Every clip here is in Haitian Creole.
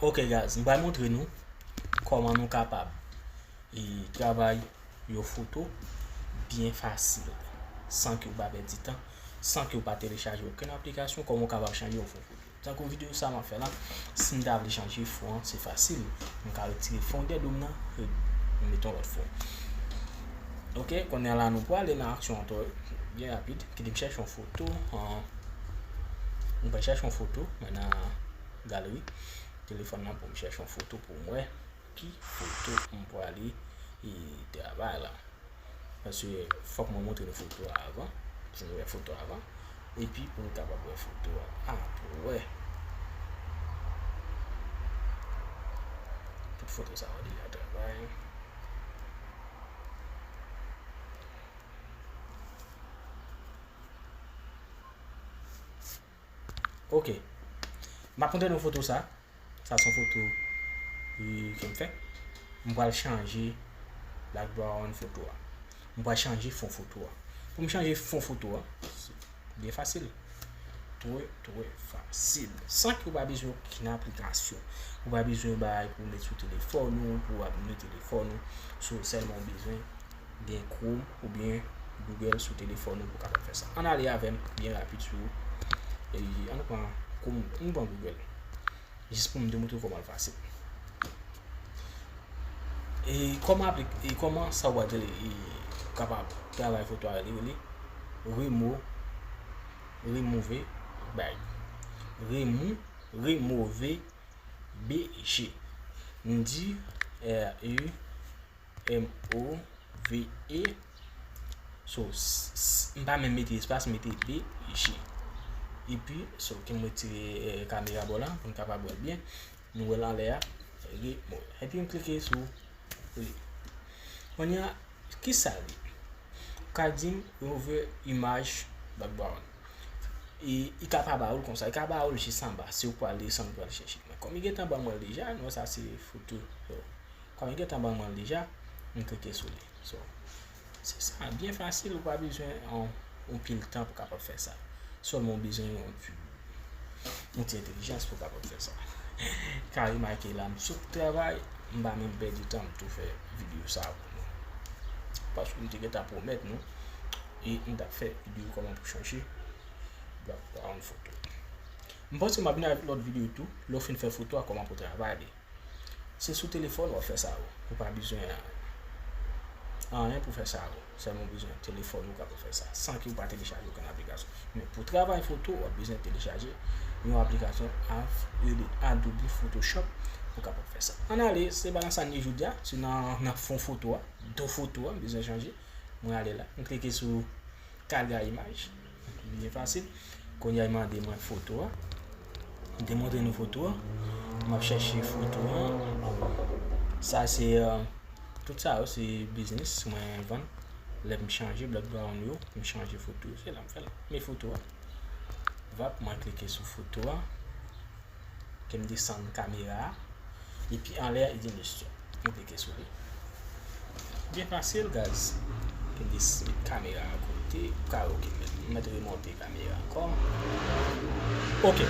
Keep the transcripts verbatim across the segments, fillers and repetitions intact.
Ok guys, m pral montre nou kòman nou kapab e travay yon foto byen fasil, san ke w pa pèdi tan, san ke w pa telechaje okenn aplikasyon, kòman w kapab chanje yon fon foto. Tankou videyo sa m ap fè la, si m ta vle chanje fon an, se fasil. M ka retire fon dèyè do m nan, e m mete yon lòt fon. Ok, kounye a la nou prale nan aksyon an tou, byen rapid. Kite m chèche yon foto, an, m pral chèche yon foto, mwen nan galeri telefòn nan pou m chèche yon foto pou m wè ki foto m prale e travay la. Paske fòk mwen montre nou foto a avan, pou nou wè foto a avan, epi pou nou kapab wè foto a apre. Tout foto sa yo deja travay. Ok. M ap montre nou foto sa. Sa se yon foto, e, ke m fè. M pral chanje background foto a. M pral chanje fon foto a. Pou m chanje fon foto a, se byen fasil. Trè, trè fasil. San ke w pa bezwen okenn aplikasyon. Ou pa bezwen bay pou w met sou telefòn ou, pou w ap met telefòn ou. So, sèlman w bezwen gen Chrome oubyen Google sou telefòn ou pou w kapab fè sa. Ann ale avè m byen rapid sou, e, ann pran Chrome, ann pran Google. Jis pou m demontre w kòman l fasil. E kòman aplik-, e kòman sa w ap rele, e kapab travay foto a rele, rele remo-, remove bag. Remo-, remove B G. M di R E M O V E. So, s-, s-, m pa menm mete espas, m mete B G. Epi, so, ke m retire, eh, kamera bò la, pou n kapab wè l byen. Nou wè l anlè a, remove. Epi m klike sou li. Kounye a, kisa li? Ou ka di m remove imaj background. E, li ka pa ba ou l konsa, li ka ba ou l jis anba, si ou pral desann, ou pral chèche. Men kòm li gentan ban mwen l deja, nou wè sa se foto. So, kòm li gentan ban mwen l deja, m klike sou li. So, se sa, byen fasil, ou pa bezwen yon, yon pil tan pou kapab fè sa. Sèlman ou bezwen yon ti, yon ti entèlijans pou kapab fè sa. Ka remake la, m sot travay, m pa menm pèdi tan, m tou fè videyo sa pou nou. Paske m te gentan pwomèt nou, e m t ap fè videyo kòman pou chanje background foto. M panse m ap vin avèk lòt videyo tou, lè w fin fè foto a, kòman pou travay li. Se sou telefòn w ap fè sa, ou. Ou pa bezwen anyen pou fè sa, ou. Sèlman w bezwen telefòn ou kapab fè sa, san ke w pa telechaje okenn aplikasyon. Men pou travay foto, w ap bezwen telechaje yon aplikasyon av-, rele Adobe Photoshop pou kapab fè sa. Ann ale, se pa nan sa n ye jodi a, se nan, nan fon foto a, do foto a, m bezwen chanje. Mwen ale la, m klike sou Kadra imaj. Byen fasil. Kounye a, li mande mwen foto a. M te montre nou foto a. M ap chèche foto a. Sa se, euh, tout sa yo se biznis mwen vann. Lè m chanje background yo, m chanje foto yo, se la m fè l. Men foto a. Vap, mwen klike sou foto a. Ke m desann kamera a. Epi anlè a, li di m stop. M klike sou li. Byen fasil, guys. Ke m des-, met kamera a kote. Ou ka wè, ok, m mèt, m mèt remonte kamera ankò. Ok.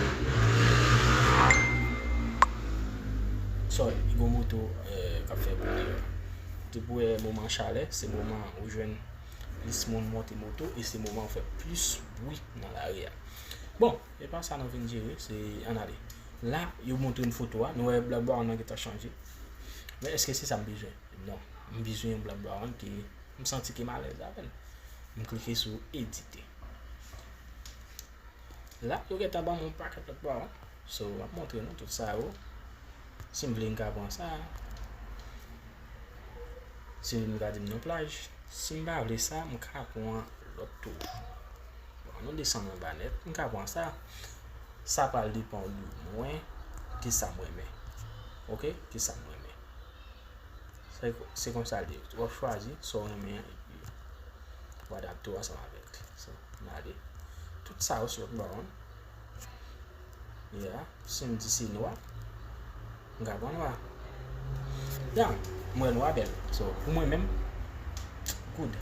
Sorry, gon moto, eh, k ap fè bri deyò. Te pou wè moman chalè, se moman ou jwenn plis moun monte moto e se moman ou fè plis bri nan lari a. Bon, e pa sa nou vin jere, se ann ale. La, yo montre n foto a, nou wè black background nan gentan chanje. Men èske se sa m bezwen? Non. M bezwen yon black background ke m santi ke m alèz avè l. M klike sou edite. La, yo gentan ban mwen yon pakèt black background. So, m ap montre nou tout sa yo. Si m vle, m ka pran sa. Si m ka di m yon plaj. Si m pa vle sa, m ka pran lòt toujou. Bon, nou desann anba nèt. M ka pran sa. Sa pral depann de mwen, kisa m renmen. Ok? Kisa m renmen. Se, se konsa l ye. W ap chwazi sa w renmen an, epi w adapte w ansanm avèk li. So, m ale. Tout sa yo sou lòt bò a. Yeah, si m di se nwa, m ka pran nwa. Yeah, m wè nwa bèl. So, pou mwen menm, good.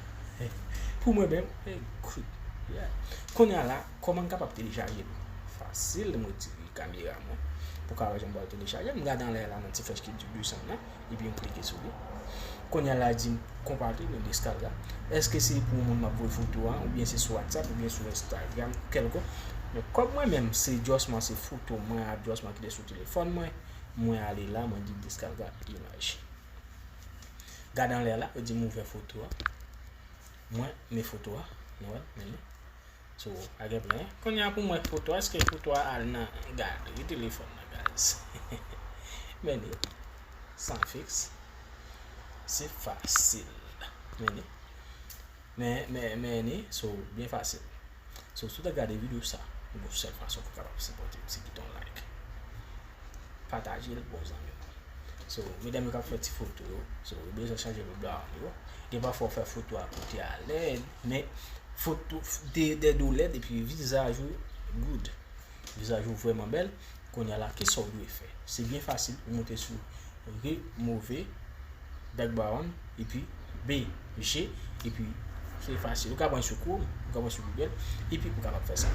Pou mwen menm, eh, good. Yeah. Kounye a la, kòman m kapab telechaje l? Fasil, m retire kamera mwen. pou ka wè jan m pral telechaje. M gade anlè la nan ti flèch ki di desann nan, epi m klike sou li. Kounye a la di m konpatri nan deskarga. Èske se pou moun m ap voye foto a, oubyen se sou WhatsApp, oubyen sou Instagram, kèlkonk. Men kòm mwen menm, se just mwen, se foto mwen ak just mwen ki te sou telefòn mwen, mwen ale la, mwen di deskarga imaj. Gade anlè la, yo di m ouvè foto a. Mwen, men foto a, nou wè, men li. So, pa gen plen. Kounye a pou mwen foto a, èske foto a al nan galri telefòn nan, guys? Men li, san fiks. Se fasil. Men li. Men, men, men li, so, byen fasil. So, si w ta gade videyo sa, yon sèl fason pou w kapab sipòte m, se kite yon like. Pataje l ba w zanmi w. So, medam yo k ap fè ti foto yo, so, yo bezwen chanje background yo. Gen pafwa w fè foto a kote a lèd, men foto de, de do lèd epi vizaj ou good. Vizaj ou vrèman bèl. Kounye a la, kisa w dwe fè? Se byen fasil, ou moute sou remove background, epi B G, epi se fasil. Ou ka pran sou Chrome, ou ka pran sou Google, epi ou kapab fè sa.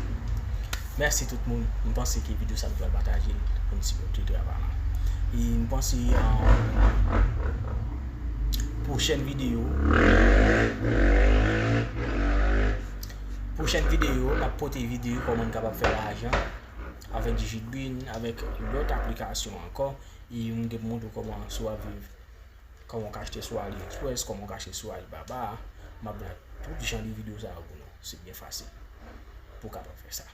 Mèsi tout moun. M panse ke videyo sa nou pral pataje l pou n sipòte travay la. E m panse, euh, pwochèn videyo, pwochèn videyo, n ap pote videyo kòman n kapab fè lajan avèk Digitbin, avèk lòt aplikasyon ankò. E m te montre w kòman sou ap viv, kòman w ka achte sou AliExpress, kòman w ka achte sou Alibaba. M ap bay tout jan de videyo sa yo pou nou. Se byen fasil pou w kapab fè sa.